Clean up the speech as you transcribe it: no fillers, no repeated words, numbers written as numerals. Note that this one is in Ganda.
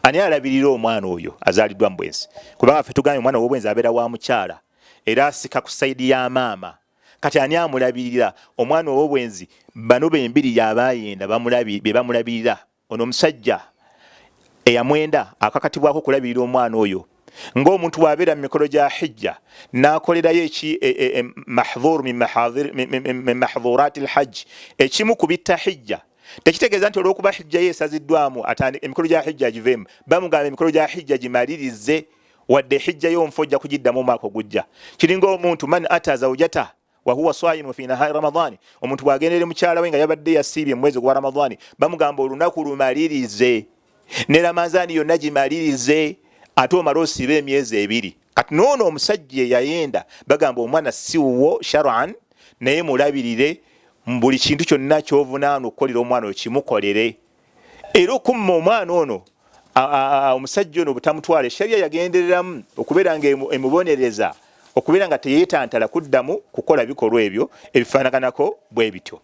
Ani alabirira omwana oyo azaaliddwa mu bwenzi? Kubanga ffe tugambye omwana ow'obwenzi abeera wa mukyala era asika ku sayidi ya maama. Kati ani amulabirira omwana ow'obwenzi? Bano bembiri yabayenda be bamulabirira. Ono omusajja eyamwenda akakatibwako okulabirira omwana oyo ng'omuntu bw'abeera mu mikolo gya hijja n'akolerayo eki e, e, e, mahdhur min mahdhurati lhajji, ekimu ku bitta hijja. Tekitegeeza nti olw'okuba hijja ye esaziddwamu emikolo gya hijja agiveemu. Bamugamba emikolo gya hijja gimalirize, wadde hijja y'omufu ojja kugiddamu omwaka ogujja. Kiringa omuntu man ata zaujata wahuwa saimu fi nahari Ramadhani, omuntu bw'agendere mukyala we nga yabadde yasiibye mu mwezi gwa Ramadhani, bamugamba olunaku lumalirize ne Ramadhani yonna gimalirize, ate omale osiibe emyezi ebiri. Kati noono omusajja eyayenda bagamba omwana si wuwo sharan, naye mulabirire mu buli kintu kyonna kyovunaana okukolera omwana oyo kimukolere. Era okumma omwana ono, omusajja ono obutamutwala, esharia yagendereramu okubeera nga emubonereza okubeera nga teyetantala kuddamu kukola bikolwa ebyo ebifaanaganako bwe bityo.